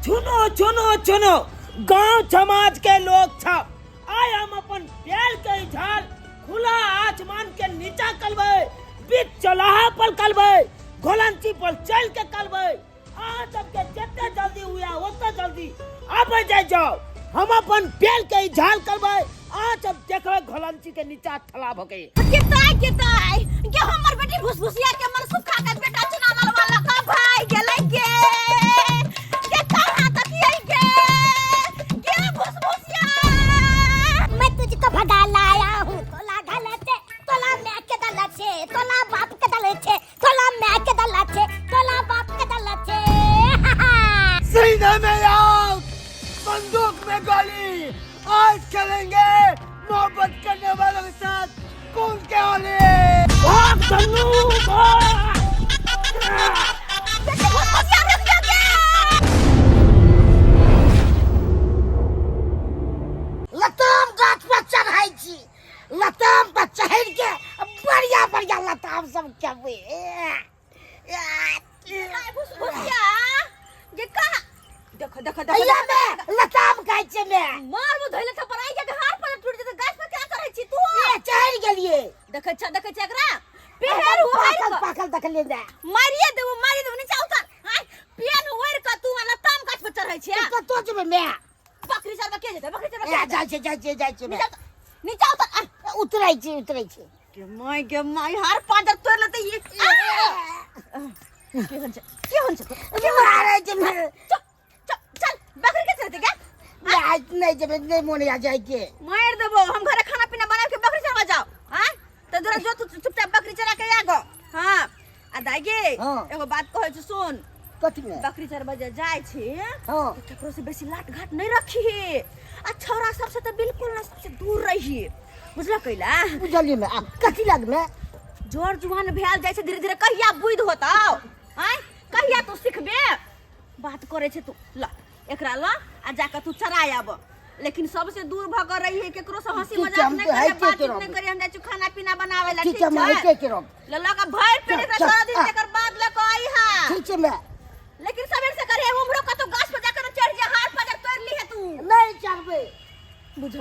सुनो सुनो सुनो, गांव समाज के लोग छा, आय हम अपन पेड़ के झाल खुला आसमान के नीचा कलबै, बीच चौराहा पर कलबै, घोलंची पर चल के कलबै। अहाँ सबके जते जल्दी हुआ ओते जल्दी आबै जाय जाओ। हम अपन पेड़ के झाल करबै, अहाँ सब देखबै घोलंची के नीचा ठला भऽ के। केताय केताय गे हमर बेटी भुसभुसिया के मन सुखा के बेटा चुना ललवा लका भाई गेलै गे, गे कहाँ तक ये गे गे भुसभुसिया। मैं तुझको भगा लाया हूँ, तोला घाला छे, तोला मैं के दला छे, तोला बाप के दले छे, तोला मैं के दला छे, तोला बाप के दला छे। सीने में आग, बंदूक में गोली, आज खेलेंगे मोहब्बत करने वालों के साथ कौन के होली। भाग धन्नू भाग। बेटी भुसभुसिया रुक जा गे। लताम गाछ पर चढ़ै छी, लताम पर चढ़ि के बढ़िया बढ़िया लताम सब खेबै। भुसभुसिया गे कहाँ, देखो देखो देखो, अइया में लताम खाइ छियै में। मार मु धइले थप्पड़ आई के हार पर टूट जेतै। गाछ पर केना चढ़ै छी तू? ए, चढ़ि गेलियै। देखै छ, देखै छ एकरा पेहर उहर पाकल पाकल देखलियै ने। मारिए देबो, मारिए देबो, नीचा उतर। आय पेन ओढ़ के तू लताम गाछ पर चढ़ै छियै? कतौ जेबै मैं? बकरी चरबा के जेतै? बकरी चरबा ए, जाइ छै, जाइ छै, जाइ छै। नीचा उतर, नीचा उतर। आ, उतरै छी, उतरै छी। गे my गे my, हार पांजर तोड़ लेतै ई। केहन छै, केहन छै? मारै छै मैं। चुप चुप, चल बकरी के चलते गे। नहि नहि जेबै, नहि मोन या जाइ के। मार देबो हम। घरे खाना पीना बना के बकरी चरवा जाओ। हां त जरा जो तू चुपचाप बकरी चरा के आ गो। हां आ दाई गे, हाँ। एगो बात कहै छी सुन। कथी में? बकरी चरबा जे जाइ छी हाँ। तऽ केकरो से बेसी लाट घाट नहीं रखी, आ छौरा सबसे तऽ बिल्कुल ना, सबसे दूर रही, बुझल कैला? बुझलियै में। आ कथी लग में? जोर जुआन भेल जाइ छै धीरे धीरे, कहिया बुद्धि होतौ? आँय कहिया तू सिखबे? बात करे छै तू। ल एकरा ल आ जाके तू चराय आब, लेकिन सबसे दूर भऽ के रही है, केकरो से हंसी ठीक छै, मजाक हम नहीं तऽ करे, हाइते के बातचीत रहब। नहीं करे। हम जाइ छी खाना पीना बनावे ला। ठीक ठीक छै, हम छै? हाइते के रहब। ल ल के भरि पेट चल, एकरा चल, सारा दिन आ। तकर बाद ल के आई हा। ठीक छै मैं। लेकिन सबेर से करे, उम्हरो कतौ गाछ पर जाकर चढ़ जा, हार पर तोड़ ली है तू। नहीं चढ़बै। बुझ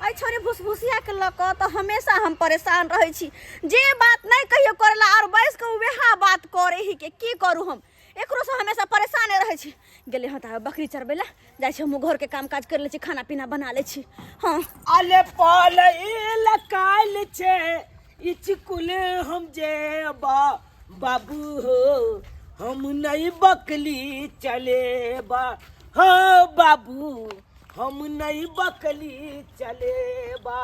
एहि छोरी भुसभुसिया के लऽ कऽ तऽ हमेशा हम परेशान रहै छी। जे बात नहि कहियो करेला और बैस के वएह बात करे ही के की करू हम, एकरो से हमेशा परेशाने रहै छी। गेलै हँ तऽ बकरी चरबै लए जाइ छी, हमहूँ घरके काम काज कर लै छी, खाना पीना बना लै छी। हँ अले पलैल काल छे इचकुल हम जेबा बाबू हो, हम नहीं बकली चलेबा हो बाबू, हम नहीं बकली चलेबा।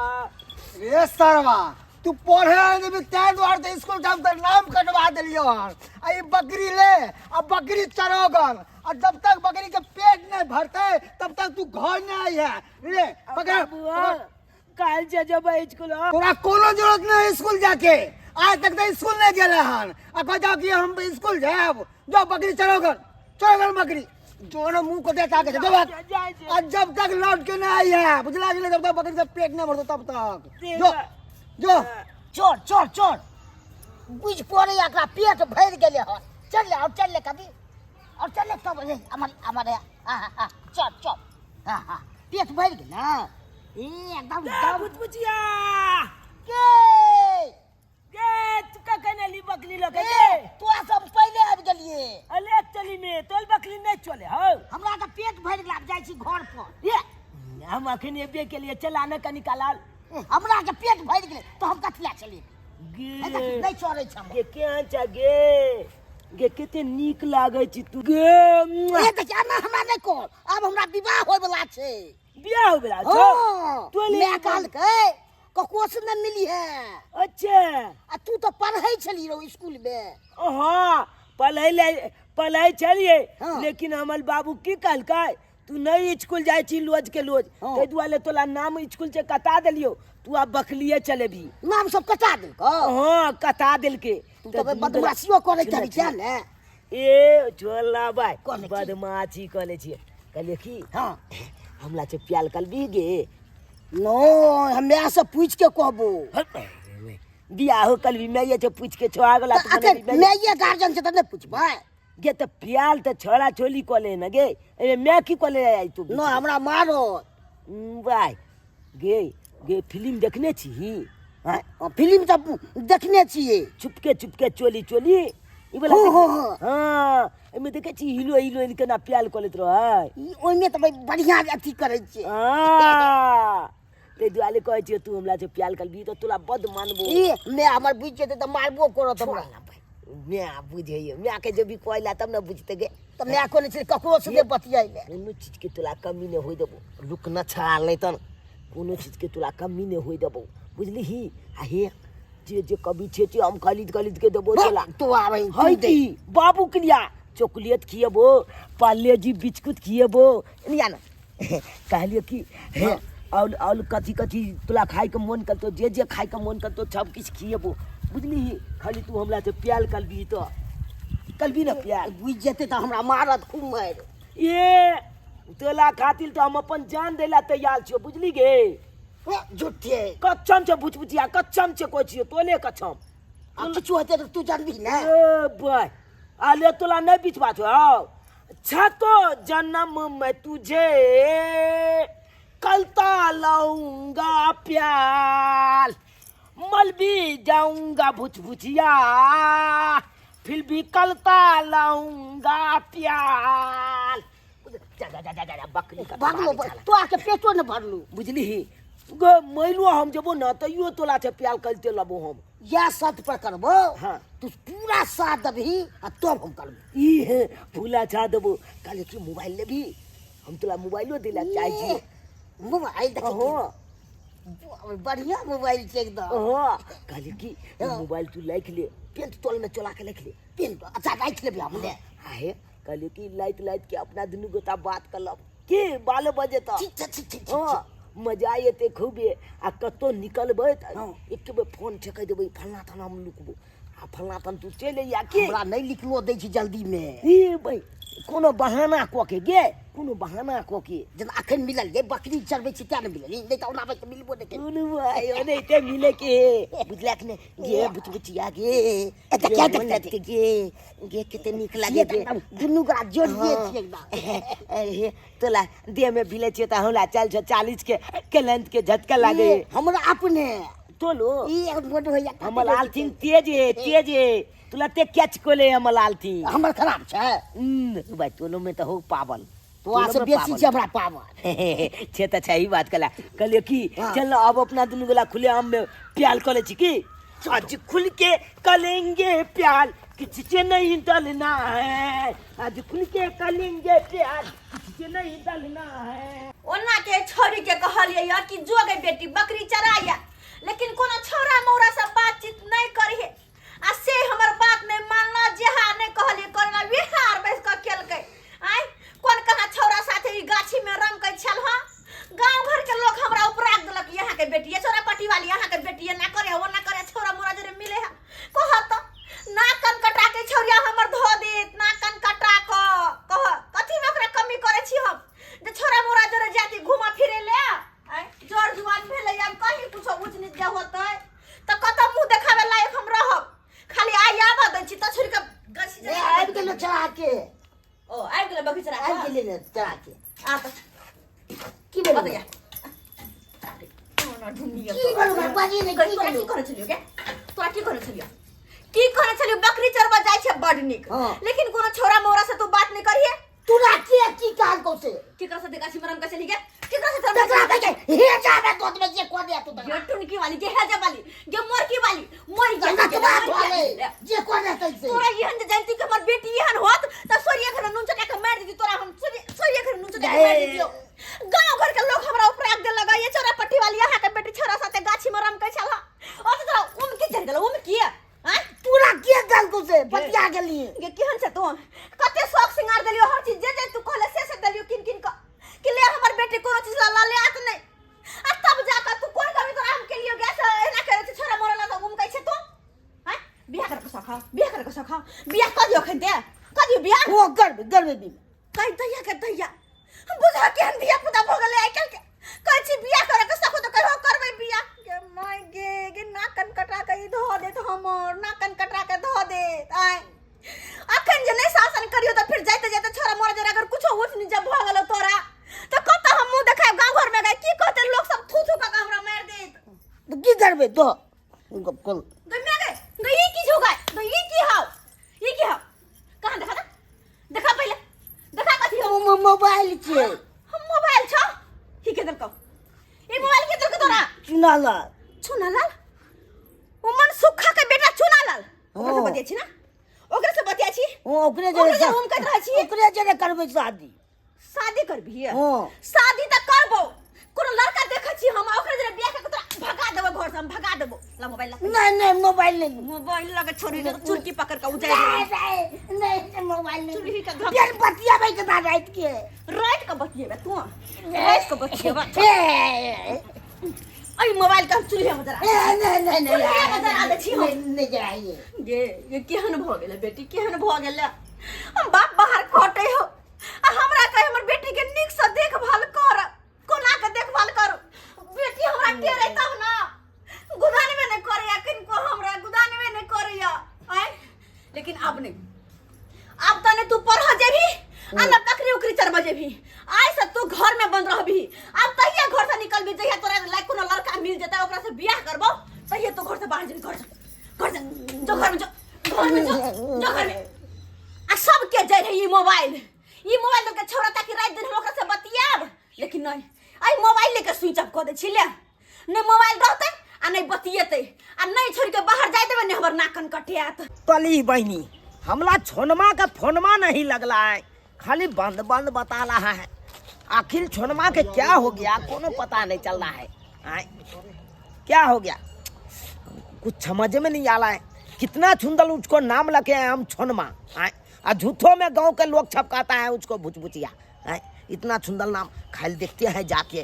रे सरवा, तू पढ़े आने देबी तैं दुआरे तऽ स्कूल के हम तऽ नाम कटवा देलियौ हन। आ ई बकरी ले आ बकरी चरोगन, आ जब तक बकरी के पेट नहीं भरते तब तक तू घर नहीं आई है। ले पकड़। बाबू, काल जे जेबै स्कूल। तोरा कोनो जरूरत नहीं स्कूल जाके, आज तक तो स्कूल नहीं गेले हन आ कहता कि हम स्कूल जायब। जो बकरी चरोगन, चरोगन बकरी जो ना मुंह को देता के जब आ जब तक लौट के नहीं आई है, बुझला कि नहीं? जब तक बकरी से पेट नहीं भरतो तब तक जो जो। चोर चोर चोर, बुझ पड़े एकरा पेट भरि गेलै हन। चल ले और चल ले कभी और चल ले तब रे अमर अमर। हाँ हाँ हाँ, चल चल। हाँ हाँ, पेट भरि गेल ना ए एकदम दम। भुजभुजिया के गे तू का कहने ली बकली लगे ए, गे? तोरा सब पहिले आबि गेलिए। अले चली में तोल बकली नहीं चले हो। हमरा तऽ पेट भरि गेल, आब जाइ छी घर पर। ये हम अखन एबे के लिए चल आने का निकालाल। ए, हमरा के पेट भरि गेलै तऽ हम कथी लए चलिए? गे ए, नहीं चढ़ै छै हम। गे केहन छ गे? गे कते नीक लागै छी तू गे। ए देखिए, आब हमरा नहि कह, आब हमरा विवाह होय वाला छै। बियाह होय वाला छौ? हाँ, तोले माय कहलकै ककरो से न मिली है। अच्छा। आ तू तो पढ़ै छली रहो स्कूल में। हाँ, पढ़ै ले पढ़ै छलिए। हाँ। लेकिन हमर बाबू की कहलकै, तू नहीं स्कूल जाइ छी रोज के रोज। हाँ। ताहि दुआरे तोला नाम स्कूल से कटा देलियो, तू आब बकलिए चलेबी। नाम सब कटा देलकौ? हाँ, कटा देलके। तू तो बदमाशियो करै छली क्या ने? ए छोला भाई, कहले की? बदमाशी कहले छियै। कहलियै की? हाँ। हमला छै प्याल कलबी गे। नो, हमे से पूछ के कहबो। बियाहो कलबी मैं ये छै पूछ के छोआ गेला। तऽ अखन मैं ये गार्जियन छै तऽ नहि पूछबै? गे तऽ प्याल तऽ छोड़ा छोली कऽ ले ने गे, एहिमे माय की कऽ ले आई तू? न हमरा मारो। बाय गे, गे फिल्म देखने छी? हाँ, फिल्म तऽ देखने छियै। चुपके चुपके चोली चोली ई वाला। हो, हो, हो। हाँ, एहिमे देखै छी हीरो हीरोइन केना प्याल कऽ लैत रहै। ई ओहिमे तऽ भाइ बढ़िआँ अथी करै छियै। हाँ, ताहि दुआरे कहै छियै तू हमरा से प्याल करबी तऽ तोरा बड मानबो। ई मैं हमर बुझि जेतै तऽ मारबो करत हमरा। माय बुझैए, मायके जब भी कहला तब ने बुझतै गे। तऽ माय कहने छै ककरो से नहि बतियाइले। कोनो चीजके तोरा कमी नहि होइ देबो। लुक न छड़ा लेतन, कोनो चीजके तोरा कमी नहि होइ देबो, बुझलिही? आ हे जे जे कभी छै से हम खरीद खरीद के देबो तोरा। तू आबै है की बाबू के लिया चॉकलेट खिएबो, पार्ले जी बिस्कुट खिएबो। एनिया ना कहलियो कि हे और कथी कथी तोरा खाइके मन करतो, जे जे खाइके मन करतो सब किछु खिएबो, बुझलिही? खाली तू हमरा से प्याल करबी तऽ करबी ने प्याल? बुझि जेतै तऽ हमरा मारत, खूब मारि। ए तोला खातिर तऽ हम अपन जान दै ला तैयार छियो, बुझली गे? झूठे कच्छम छै भुचभुचिया, कच्छम छै, कोइ छियो तोले कच्छम। आ किछु हेतै तऽ तू जानबी ने। ए भाय आले तोला नहीं बिचवा छो। आओ छतो जन्म में तुझे कलता लाऊंगा प्याल, मल भी जाऊंगा भुचभुचिया फिर भी कलता लाऊंगा प्याल। जा जा जा जा जा बकरी का भगलो तो आके पेटो ने भरलू। बुझली गे? मैलो हम जेबो न तैयो तोला से प्याल करते लबो हम। या शर्त पर करबो? हाँ। तू पूरा साथ देबही आ तब हम करबो। ई हे फूला छा देबो। कहले कि मोबाइल लेबी? हम तोला मोबाइलो दिला चाहे छी। मोबाइल देखै हाँ। बढ़िया मोबाइल छै एकदम। हाँ, कहले कि मोबाइल तू राखि ले, पेंट तोल में चला के राखि ले। पेंट अच्छा राखि लेबी हम ले। आहे कहले कि लाइत लाइत के अपना दुनू गोटा बात करलब की बाल बजे तऽ ठीक छै, ठीक छै, ठीक। हाँ, मजा एते खूबे। आ कतौ निकलबै तऽ हाँ। एक बेर फोन ठेकै देबै, फलना थाना हम लुकबो आ फलना थान तू चलि अइया की। हमरा नहि लिखलो दै छै जल्दी में। ई भाई कोनो बहाना कऽ के गे, कोनो बहाना कऽ के। जेना अखन मिलल गे, बकरी चरबै छी तें ने मिलल, नहि तऽ ओना तऽ मिलबो नहि केलै। सुन भाई, ओनाहिते मिले के बुझलक ने गे बुचबुचिया गे। एतऽ गे क्या मोन देखते लगतै गे, गे कते नीक लागे गे। दुनू गोरा जोड़िए हाँ। छियै एकदम। अरे तोला देह में भिले छियै तऽ हमरा चल छौ 40 के कलंत के झटका लागे। ई हमरा अपने तोलो ई एक मोट भैया हमर लालथिन तेज है, तेज है, तोला ते कैच कोले हमर लालथिन। हमर खराब छै। भाई तोलो में तऽ हो पावल। तो से बेसी छै हमरा पावर छे तऽ छै। ई बात कला कहलियो कि हाँ। चल अब अपना दुनू गोला खुले आम में प्याल कऽ लै छी की आज खुल के कलेंगे प्याल, किसी से नहीं डलना है, आज खुल के कलेंगे प्याल, किसी से नहीं डलना है। ओना के छौरी के कहलियै या कि जो गे बेटी बकरी चराया, लेकिन कोनो छौरा मौरा से बातचीत नहीं करिहे, आ से हमर बात नहीं मानला, जेहा नहीं कहलियै करला विहार बैस कऽ केलकै। आय कोन कहाँ छौरा साथे ई गाछी में रमकै छल। हँ, गांव घर के लोग हमरा उपराग देलक, यहाँ के बेटी छौरा पटी वाली, यहाँ के बेटी एना करे ओना करे, छौरा मोरा जरे मिले है। कहत नाक कान कटा के छौरिया हमर धो देत, नाक कान कटा क कह कथी में ओकरा कमी करे छी हम जे छौरा मोरा जरे जाती घुमा फिरे ले। आय जर जुआन भेलै, आब कहीं कुछो ऊंच नीच जे होतै तऽ कतऽ मुंह देखाबे लायक हम रहब? खाली आइ आबऽ दै छी तऽ छोड़ि कऽ गछि ए, आबि गेलो चढ़ा के। ओ आबि गेलै बगीचा? आबि गेलै ने चढ़ा के। आ तऽ की भेलो? बतैया कोना ढूंढिया। की भेलो? बाजी नहि तोरा की की भेलो? करै छलियौ गे? तोरा की करै छलियौ? की करै छलियौ? बकरी चरबऽ जाइ छै बड नीक, हाँ। लेकिन कोनो छौरा मौरा से तू बात नहीं करिहे। तोरा के की कहल कौ से? केकरा से गाछी में रम के चली गे? केकरा से तकरा चली? के हे जाबे दूध में जे को दे तू गे टुनकी वाली, गे हेजे वाली, गे मोरकी वाली, मोर तकरा गे नतवा धोले जे को दे तै से। तोरा एहन जे जानती कि हमर बेटी एहन होत त सोरिया घर नून चटा के मार देती तोरा हम, सोरिया घर नून चटा के मार देतियो। गांव घर के लोग हमरा ऊपर आग दे लगा, ये छोरा पट्टी वाली यहाँ के बेटी छोरा साथे गाछी में रम के छला। ओ तो तोरा उम के चढ़ गेल उम के आय? तोरा के कहल कौ से बतिया गेली? गे केहन छै तू? कते शौक सिंगार देलियो, हर चीज जे जे तू कहले से से देलियो किन किन क कि ले हमर बेटी कोनो चीज ला ले आत नहीं, आ तब जाकर तू कोन कमी तोरा हम के लियो गैस एना करे छै? छोरा मोरा ला तो उम कहै छै तू हैं बियाह करे के शौक हौ, बियाह करे के शौक हौ, बियाह कर दियो खन दे कर दियो बियाह। हो गर्व गर्व भी कहि दैया के दैया हम बुझा केहन धिया पुता भऽ गेलै आइ काल्हि के। कहै छी बियाह करे के शौक तऽ कहियो करबै बियाह। गे माय गे, गे नाक कान कटा के ई धऽ देत हमर, नाक कान कटा के धऽ देत। आय अखन जे नहि शासन करै दो गप कल। गई मैं गई गई, ई की छौ गई गई, ई की हौ, ई की हौ? कहाँ देखा त, देखा पहिले, देखा कथी हौ? मोबाइल छै। हम मोबाइल छौ? की के देलकौ ई मोबाइल? के देलकौ तोरा? चुनालाल। चुनालाल? ओ मन सुखा के बेटा चुनालाल, ओकरा से हाँ। बतिया छी ना? ओकरा से बतिया छी? ओ ओकरे ओकरे जरे से हम कहैत रहै छी। ओकरे जरे करबै शादी। शादी करबही? हाँ। शादी त करबो, कोनो लड़का देखै छी हम, ओकरे जरे बियाह के तोरा भगा देबो घर से, हम भगा देबो। ला मोबाइल ला। नहीं नहीं, मोबाइल नहीं। मोबाइल लगे छोड़ी ने चुरकी पकड़ के उजाड़ नहीं देबो। नहीं नहीं, मोबाइल नहीं। चुरकी के धक फिर बतियाबै के बाद रात के। रात के बतियेबे तू? रात के बतियेबे? ए, अई मोबाइल के हम चूल्हे में जरा ए, नहीं नहीं नहीं। चूल्हे में जरा दै छी हम। नहीं नहीं जराइए। गे ये केहन भऽ गेलै बेटी, केहन भऽ गेलै? हम बाप बाहर खटै हो आ हमरा कहे हमर बेटी के नीक से देखभाल कर। कोना के देखभाल करू? बेटी हमरा टेरे तब ना। गुदानबे नहि करैया किनको, हमरा गुदानबे नहि करैया। आय लेकिन आब नहि, आब तने तू पढ़ जेबही आ न बकरी उकरी चरबऽ जेबही। आइ से तू घर में बंद रहबही। आब तहिया घर से निकलबी जहिया तोरा लायक कोनो लड़का मिल जेतै, ओकरा से बियाह करबौ, तहिया तू घर से बाहर जेबही। घर से, घर से जो, घर में जो, घर में जो, जो घर में। आ सबके जाइ रहे ई मोबाइल, ई मोबाइल के छोड़ा ताकि राति दिन हम ओकरा से बतियाब, लेकिन नहीं, आई मोबाइल लेके स्विच ऑफ कऽ दै छी। ले नहि मोबाइल रहतै आ नहि बतियेतै आ नहि छोड़ि के बाहर जाय देबै, नहि हमर नाकन कटियात। तली बहनी, हमला छोनमा का फोनमा नहीं लगला है, खाली बंद बंद बता रहा है। आखिर छोनमा के क्या हो गया, कोनो पता नहीं चल रहा है। आय, क्या हो गया, कुछ समझ में नहीं आ रहा है। कितना सुंदर उसको नाम लगे हैं हम छोनमा। आय, आ झूठों में गांव के लोग छपकाता है उसको भुचभुचिया। आय, इतना सुंदर नाम खाली। देखते हैं जाके,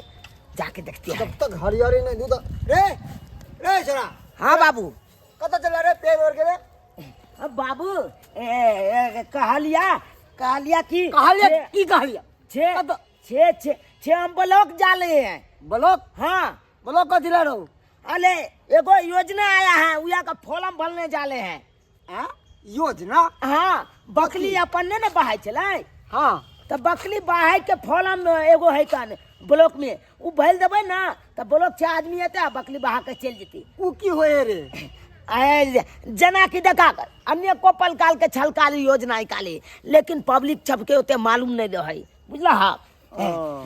जाके देखते हैं। जब तक हरियरी नहीं दूध रे रे छोरा। हाँ बाबू। कतऽ चला रे पेड़ ओर के रे? अब बाबू ए, ए, कहलिया, कहलिया कि कहलिया की कहलिया? छे कतऽ? छे छे छे, हम ब्लॉक जा रहे हैं। ब्लॉक? हाँ। ब्लॉक कथी ला रहो? अरे एगो योजना आया है, उया का फॉर्म भरने जाले हैं। आ योजना? हाँ, बकली अपन ने बहाय छलै। हाँ। तऽ बकली बहाय के फॉर्म एगो है कान ब्लॉक में, उ भरि देबै ना तऽ ब्लॉक से आदमी एतै आ बकली बहा के चलि जेतै। उ की होए रे? आए जेना कि देखा, अन्य कोपल काल के छलकाली योजना निकाली, लेकिन पब्लिक सबके ओते मालूम नहीं रहै, बुझला? हाँ,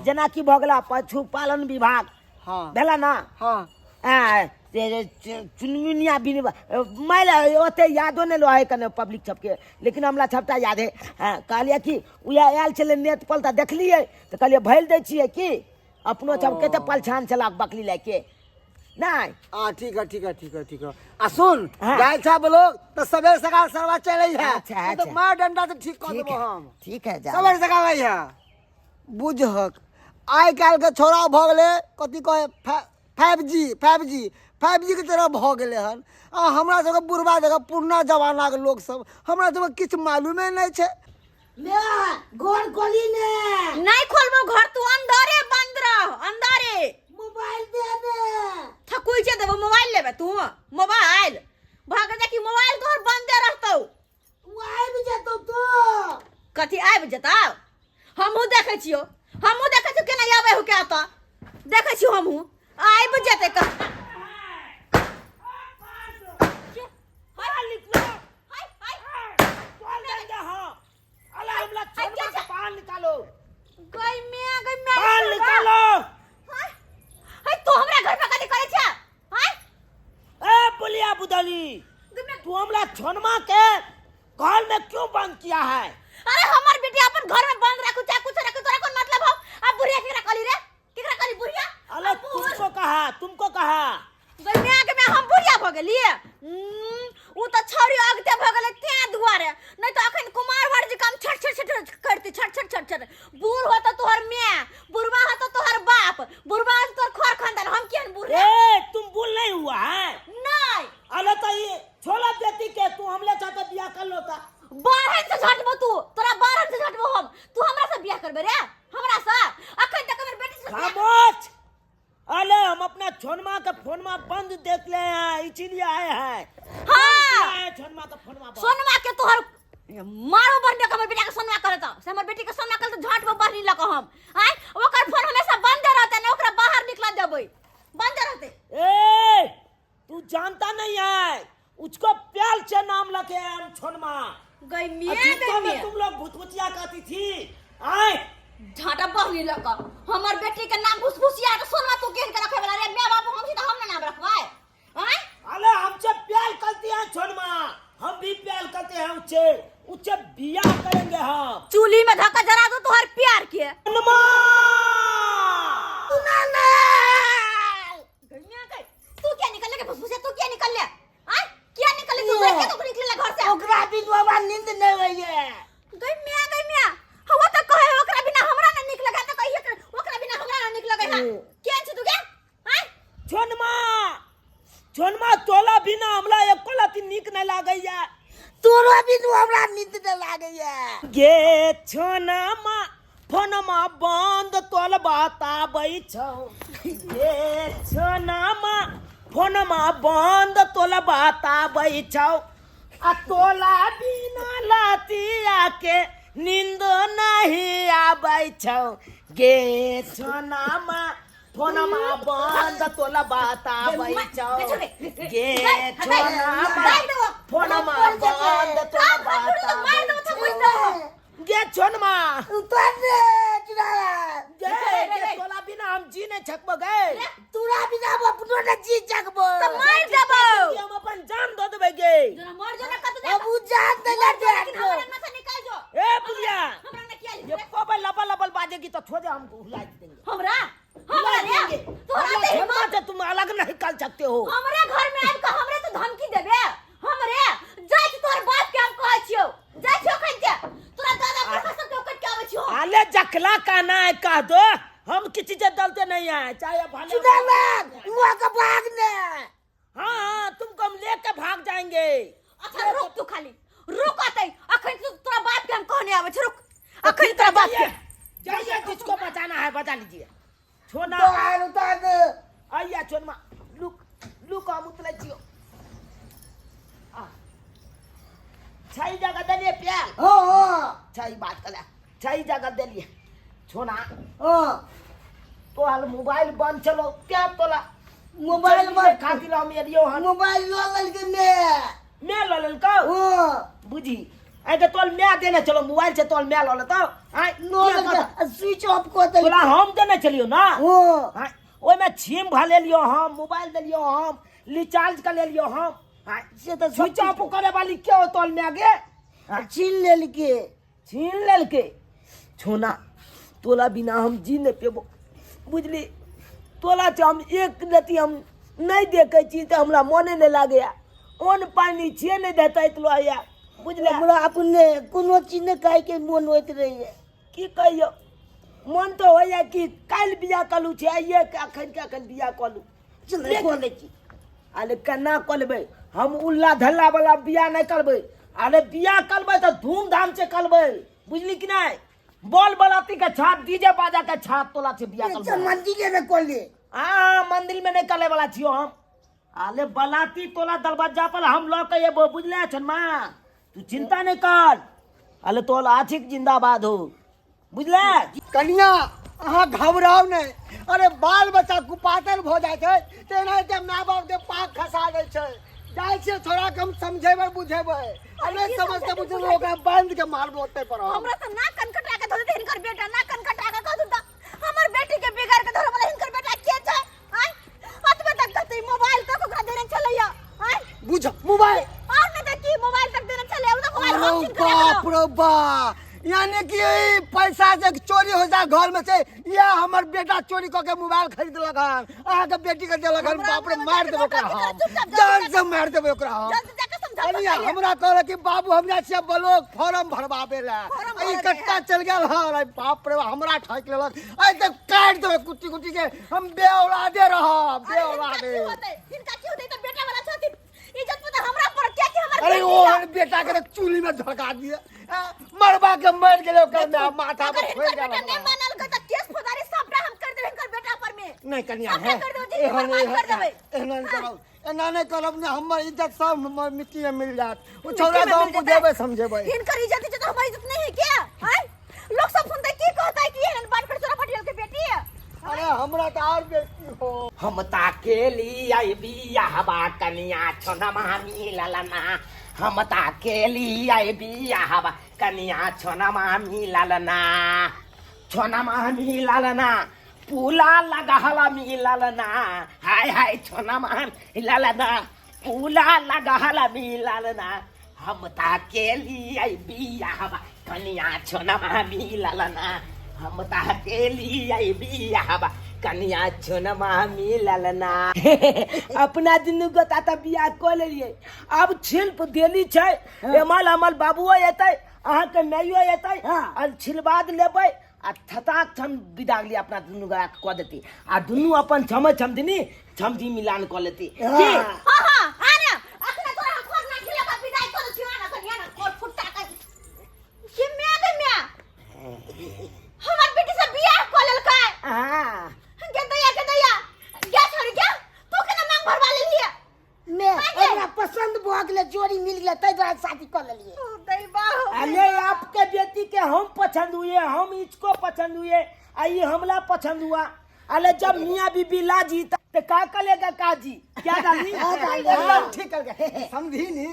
जेना कि भऽ गेला पशुपालन विभाग। हाँ। भेला ना? हाँ। आ, चुनमुनिया बिन मारि ओते यादो नहि रहै कने पब्लिक सबके, लेकिन हमरा सबटा याद है। हाँ, कहलियै कि उएह आयल छलै नेट पर तऽ देखलियै तऽ कहलियै भरि दै छियै कि अपनो सबके तऽ पलछान छला बकली लए के नहि। हाँ ठीक है, ठीक है, ठीक है, ठीक है। आ सुन। हाँ। जाय छा ब्लॉक तऽ सबेर सकाल सरवा चलै है। अच्छा, नहीं तो अच्छा। मार डंडा से ठीक कर ठीक देबो है। हम। ठीक है, जा। सबेर सकाल आई है। बुझहक आइ काल्हि के छोरा भऽ गेलै कथी कहै 5G, 5G, 5G के तरह भऽ गेलै हन। आ हमरा सबके बुढ़बा जगह पुरना जमानाके लोक सब, हमरा सबके किछु मालूमे नहि छै। मे घर खोली ने। नहीं खोलबो घर, तू अंदरे बंद रह, अंदरे। मोबाइल दे दे। थकुई छे देबो मोबाइल? लेबे तू मोबाइल? भाग जा कि मोबाइल तोहर बंदे रहतौ। तू आबि जेतौ तो। कथी आबि जेतौ? हमहूँ देखै छियौ, हमहूँ देखै छियौ केना आबै हो के एतऽ। देखै छियौ हमहूँ, आबि जेतै कह। बाहर निकलो। हाय, हाय। कौन दे दे? हाँ, अला हमला छोनमा के बाहर निकालो। गई मैं, गई मैं। बाहर निकालो। हाय हाय, तू हमरा घर पे कथी करै छै? हाय। ए बुलिया बुदली, गई मैं। तू हमला छोनमा के घर में क्यों बंद किया है? अरे हमर बेटी अपन घर में बंद रखू चाहे कुछ रखू, तोरा कोन मतलब हो? अब बुढ़िया केकरा कहली रे? केकरा कहली बुढ़िया? अरे अब बूढ़। तुमको कहा, तुमको कहा। गई मैं के मैं, हम बुढ़िया भ गेलिए? उ त छौरी अगते भ गेलै तें दुआरे, नहीं तो अखन कुमार वर जी काम छट छट छट करती, छट छट छट छट। बूढ़ हो तो तोहर my, बुढ़वा हो तो तोहर बाप, बुढ़वा हो तो तोहर खर खानदान, हम केहन बूढ़ रे? ए तुम भूल नहीं हुआ है? नहीं। अरे तो ये छोला बेटी के तू हमले चाहते बियाह कर लो ता। बारहन से झटबो तू, तोरा बारहन से झटबो हम। तू हमरा से बियाह करबे रे? हमरा से? अखन तक हमर बेटी से बियाह- खामोश। अरे हम अपना छोनमा के फोनमा बंद देख ले हैं, इसीलिए आए हैं। हाँ। आए छोनमा के फोनमा बंद। सोनमा के तोहर मारो बढ़ने के हमर बेटा के सोनमा करे त से हमर बेटी के सोनमा करे त झटबो बढ़नी लक हम। आय ओकर फोन हमेशा बंद रहते, ने ओकरा बाहर निकल देबै, बंद रहते। ए तू जानता नहीं है उसको प्याल से नाम लखे हैं हम छोनमा। गई मिया और गई में मिया तुम लोग भुतभुतिया कहती थी आए। झाटा बहनी लक हमर बेटी के नाम भुसभुसिया के सोनमा तू केहन के रखे वाला रे? My बाप हम छी त हम ना नाम रखवाए आय। अरे हमसे प्यार करती है छोनमा, हम भी प्यार करते हैं उससे, उससे बियाह करेंगे हम। चूल्ही में धक्का जरा दो तोहर प्यार के। छोनमा गई मिया गई, तू क्या निकल ले भुसभुसिया, तू क्या निकल ले आय, क्या निकल ले तू? क्या तू निकले घर से? ओकरा बिनु हमरा नींद नहीं होइए। गई मिया गई मिया, हवा त कहे ओकरा बिना हमरा ना निक लगे त कहिए ओकरा बिना हमरा ना निक लगे। हां के छी तू के आय? छोनमा छोनमा तोला बिना हमरा एको लती नीक नहीं लागैया। तोरो बिनु हमरा नींद नहीं लागैया। गे छोनमा फोनमा बंद तोल बताबै छौ, गे छोनमा फोनमा बंद तोल बताबै छौ, आ तोला बिना लतिया के नींद नहीं आबै छौ, गे छोनमा फोनमा बंद तोला बताबै छौ, गे छोनमा फोनमा बंद तोला बताबै छौ, गे छोनमा उतर रे चुड़ाला। गे गे तोला बिना हम जी नहीं सकबो गे। तोरा बिना हम अपनो न जी सकबो। त मार देबो। हम अपन जान दो देबै गे। जना मर जो ना कत दे। अब उ जान देला लेकिन दे। हमरा अंगना से निकाल जो। ए बुढ़िया, हमरा अंगना किया ये लिख कोबे लबल लबल बाजेगी तो छोड़ दे, हमको हुला देंगे। हमरा हमरा हुला रे देंगे। तोरा हमरा ते छोड़ना हिम्मत से तुम अलग नहीं कर सकते हो। हमरे घर में आबि के हमरे तू धमकी देबे? हमरे जाइ छी तोहर बाप के हम कहै छियौ, जाइ छियौ खन के तोरा दादा पुरखा सब के ओकट के आबै छियौ। आले जखला कहना है कह दो, हम किसी से डरते नहीं है, चाहे भले। चुड़ाला हुआ के भाग ने। हाँ हाँ तुमको हम लेके भाग जाएंगे। अच्छा रुक तू खाली रुक अतै, अखन तू तोरा बाप के हम कहने आबै छी, रुक अखन तोरा बाप के। जाइए, जिसको बचाना है बचा लीजिए। छोना तोहर उतर दे। आइया छोनमा लुक लुक हम उतरे छियो। आ छई जगह देलिए प्यार। हाँ हाँ छई बात कला छई जगह देलिए छोना। हाँ तोहर मोबाइल बंद चलो क्या तोला मोबाइल चल खातिर हम एलियो हन। मोबाइल ल लेलकै मैं। मैं ल लेलकौ? हाँ बुझी आइ के तोल मैं देने चलो मोबाइल से तोल मैं ल लेतौ। आइ ल लेलकै स्विच ऑफ कऽ देलकै। तोला हम देने चलियो ना। हाँ आइ ओहिमे छिम भा लेलियो हम, मोबाइल देलियो हम, रिचार्ज कर लेलियो हम। आइ से तऽ स्विच ऑफ करे वाली के हो तोल मैं गे? छीन लेलकै। छीन लेलकै। छोना तोला बिना हम जी नहीं पेबो बुझली। तोला से हम एक रति हम नहीं देखे छी तऽ हमरा मोने नहीं लागैया। अन्न पानि छियै नहीं देतै तोला या बुझले। हमरा अपने कोनो चीज नहि खाइके मोन होइत रहैया। की कहियो मन तऽ होइया कि काल्हि बियाह कलू छै, आइए अखन के अखन बियाह कलू। चल कऽ लै छी। अरे केना कऽ लेबै हम? उल्ला धल्ला वाला बियाह नहीं करबै। अरे बियाह करबै तऽ धूमधाम से करबै बुझली कि नहीं? बॉल बलाती के छाप डीजे बाजा के छाप तोला से बियाह अच्छा करबै। मंदिरे में कऽ ले। हाँ मंदिर में नहीं करे वाला छियो हम। अरे बलाती तोला दरवाजा पर हम लऽ के एबो बुझले छनमा, तू चिंता नहीं कर। अरे तोला आछिक जिंदाबाद हो बुझले। कनिया अहाँ घबराउ नहीं। अरे बाल बच्चा कुपातर भऽ जाइ छै तेनाहिते माय बाप के पाक खसा दै छै। जाइ छियै छोड़ा के हम समझेबै बुझेबै, आ नहि समझते बुझेबै ओकरा बांधि के मारबो ओतै पर हम। हमरा तऽ नाक कान कटा के धऽ देतै हिनकर बेटा, नाक कान कटा के कह देता हमर बेटी के बिगाड़ के धरऽ वाला हिनकर बेटा के छै? आय अतबे तक कहतै मोबाइल तक ओकरा देने छलैया। आय बुझ मोबाइल और नहि तऽ की मोबाइल तक देने छलैया, ओ तऽ मोबाइल हम अरे छीन के राखलहुँ। बाप रे बा, यानी कि ई पैसा जे चोरी हो जाए घर में से, या हमर बेटा चोरी कऽ के मोबाइल खरीदलक हन, अहाँके बेटी के देलक हन। हमरा बाप रे अंगना में मारि जाके देबै ओकरा नौटंकी हम, करऽ, चुपचाप जल्दी जान जाके से मारि देबै ओकरा हम। जल्दी जाके समझाओ कनिया पहिले। हमरा कहलक कि बाबू हम जाइ छियै ब्लॉक फॉर्म भरबाबै लए, फॉर्म ई भरबै कट्टा है। चलि गेल हन। अरे बाप रे हमरा ठकि लेलक, आइ तऽ काटि देबै कुट्टी कुट्टी के, हम बेऔलादे रहब अरे हिनका बेऔलादे। की होतै, हिनका की होतै, ई तऽ बेटा वाला छथिन, इज्जत पर तऽ हमरा पर किया कि हमर अरे बेटी ओहन यऽ। बेटा के तऽ चूल्ही में धड़का दिए, मरबा के मर गेलै ओकर देखू, माय माथा पर अगर फोड़ि हिनकर गेल बेटा नहि हमरा। मानल तऽ केस फौजदारी सबटा हम कर देबै हिनकर बेटा पर में। नहीं कनिया सबटा है कर देबै, जिंदगी एहन बर्बाद कर देबै। एहन नहि हाँ। करब, एना नहीं करब ने हमर इज्जत सब मिट्टी में मिल जात। ओ मिट्टी छौड़ा में के हम मिल जेतै। बुझेबै समझेबै। हिनकर इज्जत इज्जत हमर इज्जत नहीं है क्या? आय लोग सब सुनते की कहता है कि एहन बात कर चोरा पटियल के बेटी है। अरे हमरा तऽ आर बेइज्जती हम ताकेली आई बियाहबा कनिया छोनमा मिललना, हम ताकेली आई बियाहबा कनिया छोनमा मिललना, छोनमा मिललना, पुला लगहला मिललना, हाय हाय छोनमा मिललना, पुला लगहला मिललना, हम ताकेली आई बियाहबा कनिया छोनमा मिललना, हम ताकेली आई बियाहबा कनिया छोनमा मिललना। अपना दुनू गोता तऽ बियाह कऽ लेलियै, आब छिल्प देली छै, एमल अमल बाबुओ एतै, अहाँके माइयो एतै, आ छिलबाद लेबै आ थताक छम विदा गेली अपना दुनू गोटा के कऽ देती आ दुनू अपन छमे छमदिनी छमदी मिलान कऽ लेती की? हाँ हाँ आ ने अखने तोरा हम खोज ना खिले का विदाई कर छियो ना कनिया ना कोर फुट्टा कर के म्या गे म्या हमर बेटी से बियाह क लेलकै। हाँ। गे दैया गे दैया गे छोरी गे तू केना मांग भरवा लेलिए? मे हमरा पसंद भऽ गेलै, जोड़ी मिल गेलै, ताहि दुआरे शादी कऽ लेलियै। ओ दैबा हो। अरे आपके बेटी के हम पसंद हुए, हम इसको पसंद हुए, आ ये हमला पसंद हुआ। अरे जब मियाँ बीबी लाजी तो का करेगा काजी? क्या डाली? एकदम ठीक करके समझी नी,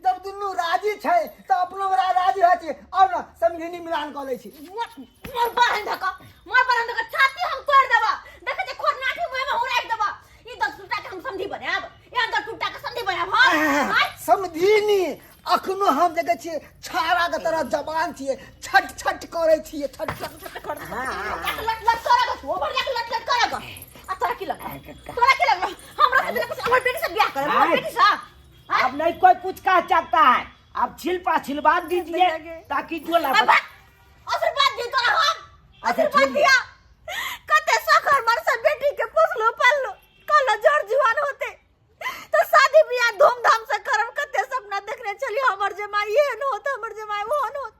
जब दुनू राजी छै तऽ अपनो बड़ा राजी होइ छै। और न समझी मिलान कऽ लै छी। मोर मोर बहन धक मोर बहन धक छाती हम तोड़ देबा, देखे जे खोरनाठी मुंह में उड़ाइ देबा। ई दस टूटा के हम समधी बनाब, ई दस टूटा के समधी बनाब। हां हां समझी अखनो हम देखै छियै छाड़ा के तरह जवान छियै, छट छट करै छियै, छट छट। लट लट लट करग, ओवर लट लट लट करग। आ तोरा की लगल, तोरा की लगल हमरा से बिना कुछ हमर बेटी से बियाह करब? हमर बेटी से अब नहीं कोई कुछ कह सकता है, अब छिलपा छिलवा दीजिए ताकि जो ला अब आशीर्वाद दी तोरा हम। अच्छा, आशीर्वाद ठीक। दिया। कते सखर मर से बेटी के पोसलो पाललो, कहलो जर जुआन होते तो शादी बियाह धूमधाम से करब। कते सपना देखने छली हमर जमाई एहन होत, हमर जमाई ओहन होत,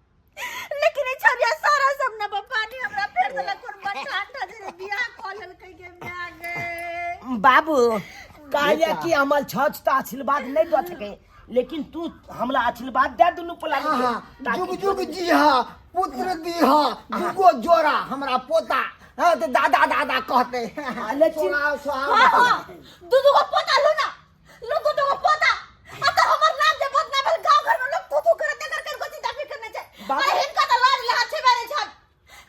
लेकिन ई छरिया सारा सपना पर पानी हमरा फेर देलक। कोन बच्चा अंडा जे बियाह कऽ लेलकै गे माय गे। बाबू कहलिए कि हमर छछ तऽ आशीर्वाद नहीं दऽ सके, लेकिन तू हमरा आशीर्वाद दे दुनू पलानी के, हाँ, ताकि जुग जुग जी हा पुत्र दी हा दुगो जोड़ा हमरा पोता, हाँ तो दादा दादा कहते। हाँ, लेकिन- सुनाओ, सुनाओ। हाँ हाँ दू दू गो पोता लो ना, लो दू दू गो पोता। आ तो हमर नाम जे बदनाम भेल गांव घर में, लोग थू थू करत कर कर को चिंता फिकर नहीं छै। बाबू- अरे हिनका तो लाज लिहाज छै नहीं छन,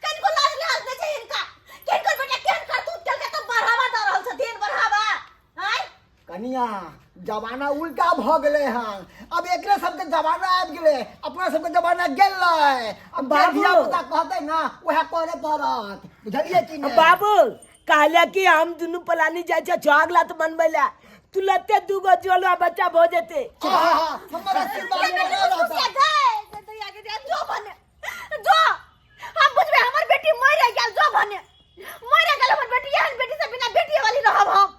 किनको लाज लिहाज नहीं छै हिनका। किनकर बेटा केहन करतूत केलकै तो बढ़ावा दऽ रहल छथिन, बढ़ावा। आँय कनिया जमाना उल्टा भऽ गेलै हन, अब एकरे सबके जमाना आबि गेलै, अपना सबके जमाना गेलै। अब बाबू। धिया पुता कहतै ना उएह करे पड़त, बुझलियै कि नहि? बाबू कहले कि हम दुनू पलानी जाइ छै छाग लात बनबै ला, तुरते दूगो जोलवा बच्चा भऽ जेतै। आहा, हमर आशीर्वाद ये बेटी बनल खुशिया रहतै। गए, जे दैया के दैया, जो भने, जो हम बुझबै हमर बेटी मरि गेल, जो भने मरि गेल हमर बेटी, एहन बेटी से बिना बेटी वाली रहब हम।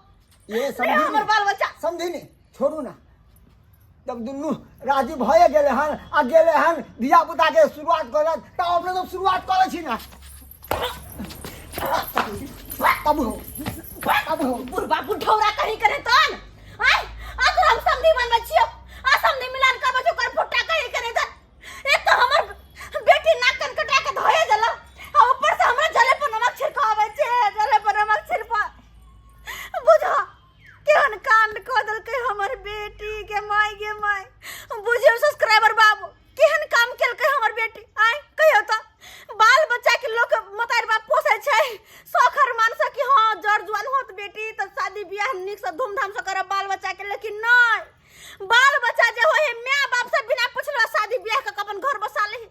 ये रे समझी हमर बाल बच्चा। समझी नहीं, छोड़ू ना। जब दुनू राजी भए गेलै हन आ गेलै हन धिया पुता के शुरुआत करत, तऽ अपने सब शुरुआत करै छी ना। तब हो, तब हो। बुढ़बा बुढ़ौरा कहीं करे तन आय आ तोरा हम समधी बनबै छियो, आ समधी मिलान करबै छियो, कर फुट्टा कहीं करे तन। एक तो हमर बेटी नाक कान कटा के धोए देला, आ ऊपर से हमरा जले पर नमक छिड़कावे छै, जले पर नमक छिड़पा। बुझा केहन कांड कऽ देलकै हमर बेटी के माय गे माय। बुझियौ सब्सक्राइबर बाबू केहन काम केलकै हमर बेटी। आय कहियौ तऽ बाल बच्चा के लोक मतारि बाप पोसै छै शौख अरमान से कि हाँ जर जुआन होत बेटी तऽ शादी बियाह नीक से धूमधाम से करब बाल बच्चा के, लेकिन नहि, बाल बच्चा जे होइ है माय बाप से बिना पुछले शादी बियाह कऽ के अपन घर बसा ले,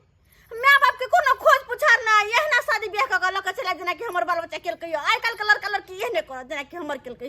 माय बाप के कोनो खोज पुछार नहि, एहना शादी बियाह कऽ के लऽ के चलि आयत जेनाकि हमर बाल बच्चा केलकै। आइ काल्हि के लड़का लड़की एहने करत जेनाकि हमर केलकै।